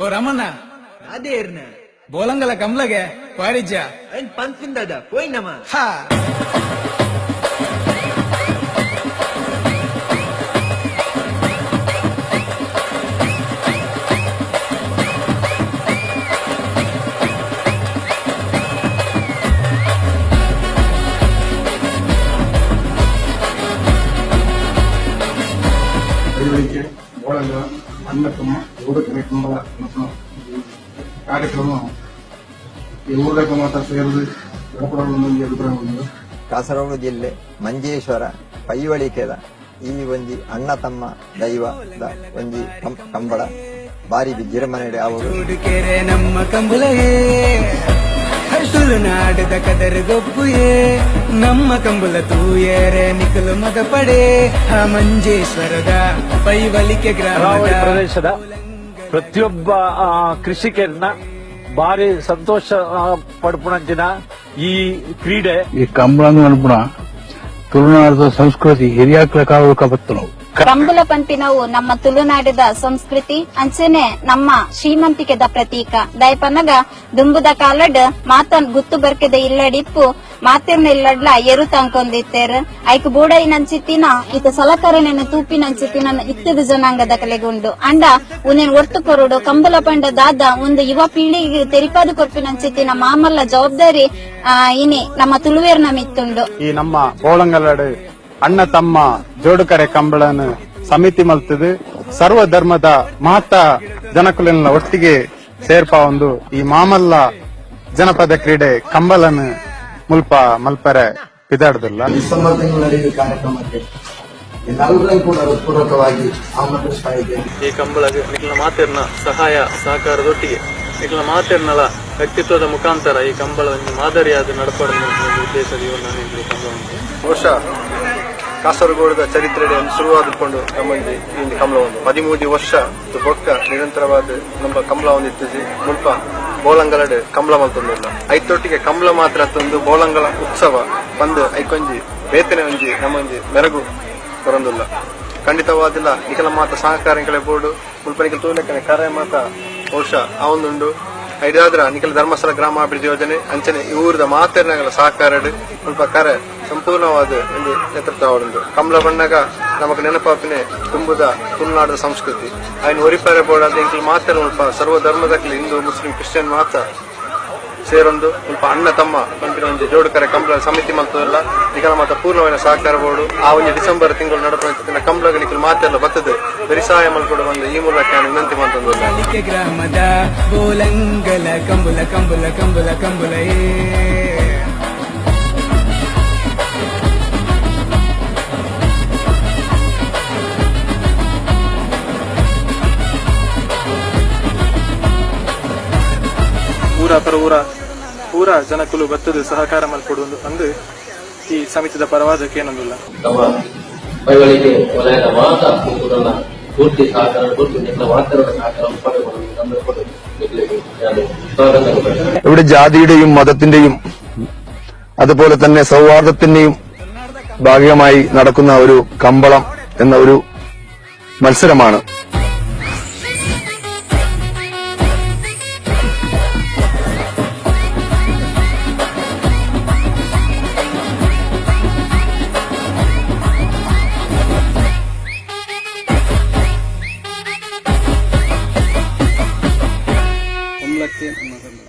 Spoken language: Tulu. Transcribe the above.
ಓ ರಮಣ್ಣ ಅದೇರ್ನ ಬೋಲಂಗಲ ಕಮ್ಲಗೆ ವಾರಿಜ್ಯ ಏನ್ ಪಂಪಿಂದದ ಪೋಯ್ನಮ್ಮ. ಹಾ ಪೈವಳಿಕೆ ಬೋಳಂಗ ಅಣ್ಣ ತಮ್ಮ ಜೋಡುಕರೆ ಕಂಬಳ ಕಾರ್ಯಕ್ರಮ ಈ ಊರಕ ಮಾತ್ರ ಸೇರಿದು ನಡಪಡಲು ಅಭಿಪ್ರಾಯ ಹೊಂದಿದೆ. ಕಾಸರಗೋಡು ಜಿಲ್ಲೆ ಮಂಜೇಶ್ವರ ಪೈವಳಿಕೆದ ಈ ಒಂಜಿ ಅಣ್ಣ ತಮ್ಮ ದೈವದ ಒಂಜಿ ಕಂಬಳ ಬಾರಿ ವಿಜೃಂಭಣೆ ಅವರು ಜೋಡುಕೆರೆ ನಮ್ಮ ಕಂಬುಲಯೇ, ತುಳುನಾಡದ ಕದರ್ ಗೊಬ್ಬುಯೇ, ನಮ್ಮ ಕಂಬುಲ ತೂಯೇರೆ ನಿಖಲು ಮದ ಪಡೆ ಆ ಮಂಜೇಶ್ವರದ ಪೈವಳಿಕೆ ಕರಾವಳಿ ಗ್ರಾಮದ ಪ್ರದೇಶದ ಪ್ರತಿಯೊಬ್ಬ ಕೃಷಿಕರನ್ನ ಭಾರಿ ಸಂತೋಷ ಪಡ್ಪುಣಂಚಿನ ಈ ಕ್ರೀಡೆ. ಈ ಕಂಬಳ ಅನ್ಪುಣ ತುಳುನಾಡದ ಸಂಸ್ಕೃತಿ ಹಿರಿಯಾಕ್ಲ ಕಾಲಕ ಬತ್ತು ನಾವು. ಕಂಬುಲ ಪನ್ಪಿನವು ನಮ್ಮ ತುಳುನಾಡಿದ ಸಂಸ್ಕೃತಿ ಅಂಚನೆ ನಮ್ಮ ಶ್ರೀಮಂತಿಕೆದ ಪ್ರತೀಕ. ದಯಪನಗ ದುಂಬುದ ಕಾಲಡ್ ಮಾತನ್ ಗುತ್ತು ಬರ್ಕೆದ ಇಲ್ಲಡಿಪ್ಪು ಮಾತಿರ್ನ ಇಲ್ಲಡ್ಲ ಎರು ತಂಕೊಂದಿತ್ತೇರ್ ಐಕ್ ಬೋಡೈನಂಚಿತ್ತಿನ ಇತ ಸಲಕರಣೆನ ತೂಪಿನಂಚಿತ್ತಿನ ಇತ್ತದ ಜನಾಂಗದ ಕಲೆಗುಂಡು ಅಂಡ ಉನೇನ್ ಒರ್ತು ಕೊರಡು ಕಂಬುಲ ಪಂಡ ದಾದ ಒಂದು ಯುವ ಪೀಳಿಗೆ ತೆರಿಪಾದು ಕೊರ್ಪಿನಂಚಿತ್ತಿನ ಮಾಮಲ್ಲ ಜವಾಬ್ದಾರಿ ಇನಿ ನಮ್ಮ ತುಳುವೇರ್ನ ಮಿತ್ತುಂಡು. ಈ ನಮ್ಮ ಬೋಳಂಗಲಡು ಅಣ್ಣ ತಮ್ಮ ಜೋಡುಕರೆ ಕಂಬಳನ ಸಮಿತಿ ಮಲ್ತದು ಸರ್ವ ಧರ್ಮದ ಮಾತ ಜನಕುಲೆಲ್ಲ ಒಟ್ಟಿಗೆ ಸೇರ್ಪ ಒಂದು ಈ ಮಾಮಲ್ಲ ಜನಪದ ಕ್ರೀಡೆ ಕಂಬಳನ ಮುಲ್ಪ ಮಲ್ಪರೆ ಪಿದಾಡುದಿಲ್ಲ. ಡಿಸೆಂಬರ್ ತಿಂಗಳು ನಡೆಯುವ ಕಾರ್ಯಕ್ರಮಕ್ಕೆ ಎಲ್ಲರೂ ಕೂಡ ಹೃತ್ಪೂರ್ವಕವಾಗಿ ಆಮಂತ್ರಿಸ್ತಾ ಇದ್ದೇನೆ. ಈ ಕಂಬಳಗೆ ನಿಖಿಲ ಮಾತೆರ್ನ ಸಹಾಯ ಸಹಕಾರದೊಟ್ಟಿಗೆ ನಿಖಿಲ ಮಾತೆರ್ನಲ ವ್ಯಕ್ತಿತ್ವದ ಮುಖಾಂತರ ಈ ಕಂಬಳ ಒಂದು ಮಾದರಿಯಾದ ನಡಪಡಲು ಉದ್ದೇಶದ ಕಂಬಳ. ಬಹುಶಃ ಕಾಸರಗೋಡದ ಚರಿತ್ರೆ ಶುರುವಾದುಕೊಂಡು ನಮ್ಮ ಈ ಕಂಬಳ ಒಂದು 13 ವರ್ಷ ಬೊಕ್ಕ ನಿರಂತರವಾದ ನಮ್ಮ ಕಂಬಳ ಒಂದು ಇತ್ತಿಜಿ ಮುಲ್ಪ ಬೋಳಂಗಲಡು ಕಂಬಳ ಮಲ್ತೊಂದಿಲ್ಲ. ಐತೊಟ್ಟಿಗೆ ಕಂಬಳ ಮಾತ್ರ ತಂದು ಬೋಳಂಗಲ ಉತ್ಸವ ಬಂದು ಐಕೊಂಜಿ ಬೇತನೆ ಒಂಜಿ ನಮ್ಮೊಂಜಿ ಮೆರಗು ಬರಂದಿಲ್ಲ. ಖಂಡಿತವಾದಿಲ್ಲ ನಿಖಲ ಮಾತ ಸಹಕಾರ ನಿಖಲ ಬೋರ್ಡು ಮುಲ್ಪ ನಿಖಲ ತೂಲೆಕ್ಕನೆ ಕರೆ ಮಾತ ಬಹುಶಃ ಆ ಒಂದುಂಡು. ಐದಾದ್ರ ನಿಖಲ ಧರ್ಮಸ್ಥಳ ಗ್ರಾಮಾಭಿವೃದ್ಧಿ ಯೋಜನೆ ಅಂಚನೆ ಈ ಊರದ ಮಾತೆರ್ನಗಲ ಸಹಕಾರಡು ಮುಲ್ಪ ಕರೆ ಸಂಪೂರ್ಣವಾದ ಒಂದು ನೇತೃತ್ವ ಉಂಟು. ಕಂಬಳ ಬಣ್ಣಗ ನಮಕ್ ನೆನಪಾಪಿನೆ ತುಂಬುದ ತುಳುನಾಡದ ಸಂಸ್ಕೃತಿ ಆಯ್ನ ಒರಿಪಾರೆ ಬೋರ್ಡ್ ಇಂಕ್ಲು ಮಾತ್ರ ಮುಲ್ಪ ಸರ್ವ ಧರ್ಮದಕ್ಲಿ ಹಿಂದೂ ಮುಸ್ಲಿಂ ಕ್ರಿಶ್ಚಿಯನ್ ಮಾತ ಸೇರೊಂದು ಮುಲ್ಪ ಅಣ್ಣ ತಮ್ಮ ಪನ್ಪಿನ ಒಂಜಿ ಜೋಡುಕರೆ ಕಂಬಳ ಸಮಿತಿ ಮಲ್ತದಲ್ಲ ನಿಖಲ ಮಾತ ಪೂರ್ಣವಾದ ಸಹಕಾರ ಬೋರ್ಡು ಆ ಒಂಜಿ ಡಿಸೆಂಬರ್ ತಿಂಗಳು ನಡಪುನ ಕಂಬಳಗ ನಿಖಲ್ ಮಾತೆಲ್ಲ ಬರ್ತದೆ ಬರಿ ಸಹಾಯ ಮಲ್ಕೊಡು ಬಂದು ಈ ಮೂಲಕ ನಾನು ವಿನಂತಿ ಮಲ್ತೊಂದುಲ್ಲ. ಗ್ರಾಮದ ಬೋಲಂಗಲ ಕಂಬುಲ ಕಂಬುಲ ಕಂಬುಲ ಕಂಬುಲಯೇ. ಊರ ಪರ ಊರ ಪೂರ ಜನಕುಲು ಬತ್ತದ ಸಹಕಾರ ಮಲ್ಕೊಡು ಅಂದು ಈ ಸಮಿತಿದ ಪರವಾದ ಏನೊಂದಿಲ್ಲ. ನಮ್ಮ ಪೈವಳಿಕೆ ವಲಯದ ಮಾತ ಪೂರ್ತಿ ಸಹಕಾರ ಕೊಟ್ಟು ನಿಖಲ ಮಾತರದ ಸಹಕಾರ ഇവിടെ ജാതിയുടെയും മതത്തിന്റെയും അതുപോലെ തന്നെ സൗഹാർദ്ദത്തിന്റെയും ഭാഗമായി നടക്കുന്ന ഒരു കമ്പളം എന്ന ഒരു മത്സരമാണ്. ಕಂಬಳಕ್ಕೆ ನಮ್ಮ ಕಂಬಳ.